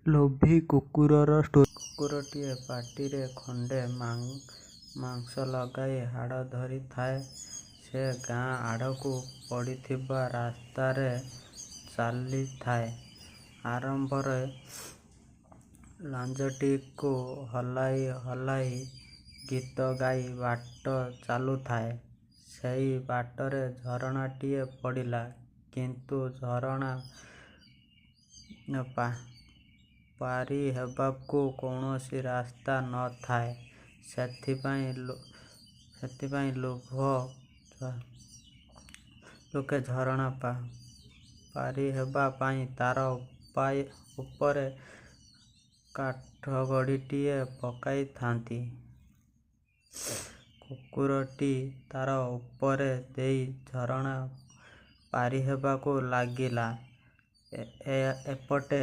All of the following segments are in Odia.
ଲୋଭୀ କୁକୁରର ଷ୍ଟୋରୀ। କୁକୁରଟିଏ ପାଟିରେ ଖଣ୍ଡେ ମାଂସଲଗା ହାଡ଼ ଧରିଥାଏ। ସେ ଗାଁ ଆଡ଼କୁ ପଡ଼ିଥିବା ରାସ୍ତାରେ ଚାଲୁଥାଏ। ଆରମ୍ଭରେ ଲାଞ୍ଜଟିକୁ ହଲାଇ ହଲାଇ ଗୀତ ଗାଇ ବାଟ ଚାଲୁଥାଏ। ସେଇ ବାଟରେ ଝରଣାଟିଏ ପଡ଼ିଲା। କିନ୍ତୁ ଝରଣା ପାରିହେବାକୁ କୌଣସି ରାସ୍ତା ନ ଥାଏ। ସେଥିପାଇଁ ଲୋକେ ଝରଣା ପାରିହେବା ପାଇଁ ତାର ଉପରେ କାଠଗଡ଼ିଟିଏ ପକାଇଥାନ୍ତି। କୁକୁରଟି ତାର ଉପର ଦେଇ ଝରଣା ପାରିହେବାକୁ ଲାଗିଲା। ଏପଟେ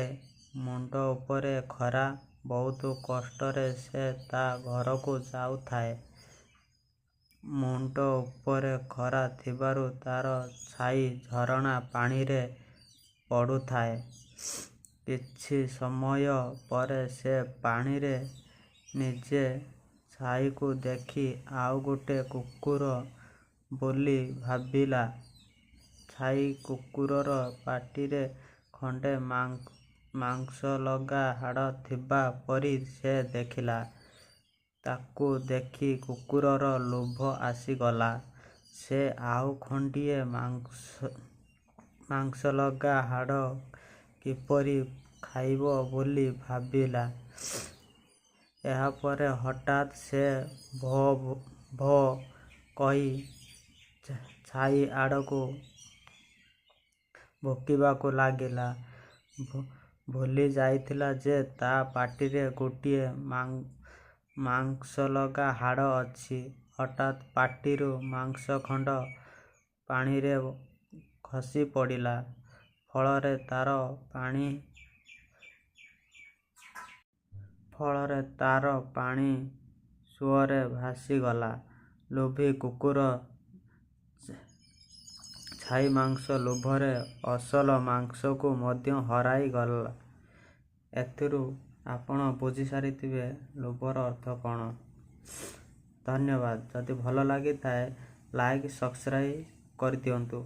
ମୁଣ୍ଡ ଉପରେ ଖରା। ବହୁତ କଷ୍ଟରେ ସେ ତା ଘରକୁ ଯାଉଥାଏ। ମୁଣ୍ଡ ଉପରେ ଖରା ଥିବାରୁ ତାର ଛାଇ ଝରଣା ପାଣିରେ ପଡ଼ୁଥାଏ। କିଛି ସମୟ ପରେ ସେ ପାଣିରେ ନିଜ ଛାଇକୁ ଦେଖି ଆଉ ଗୋଟିଏ କୁକୁର ବୋଲି ଭାବିଲା। ଛାଇ କୁକୁରର ପାଟିରେ ଖଣ୍ଡେ ମାଂସଲଗା ହାଡ଼ ଥିବା ପରି ସେ ଦେଖିଲା। ତାକୁ ଦେଖି କୁକୁରର ଲୋଭ ଆସିଗଲା। ସେ ଆଉ ଖଣ୍ଡିଏ ମାଂସଲଗା ହାଡ଼ କିପରି ଖାଇବ ବୋଲି ଭାବିଲା। ଏହାପରେ ହଠାତ୍ ସେ ଭୋ ଭୋ କହି ଛାଇ ଆଡ଼କୁ ଭୁକିବାକୁ ଲାଗିଲା। ଭୁଲି ଯାଇଥିଲା ଯେ ତା ପାଟିରେ ଗୋଟିଏ ମାଂସଲଗା ହାଡ଼ ଅଛି। ହଠାତ୍ ପାଟିରୁ ମାଂସଖଣ୍ଡ ପାଣିରେ ଖସିପଡ଼ିଲା। ଫଳରେ ତାର ପାଣି ସୁଅରେ ଭାସିଗଲା। ଲୋଭୀ କୁକୁର ଛାଇମାଂସ ଲୋଭରେ ଅସଲ ମାଂସକୁ ମଧ୍ୟ ହରାଇଗଲା। ଏଥିରୁ ଆପଣ ବୁଝିସାରିଥିବେ ଲୋଭର ଅର୍ଥ କ'ଣ। ଧନ୍ୟବାଦ। ଯଦି ଭଲ ଲାଗିଥାଏ, ଲାଇକ୍, ସବସ୍କ୍ରାଇବ୍ କରିଦିଅନ୍ତୁ।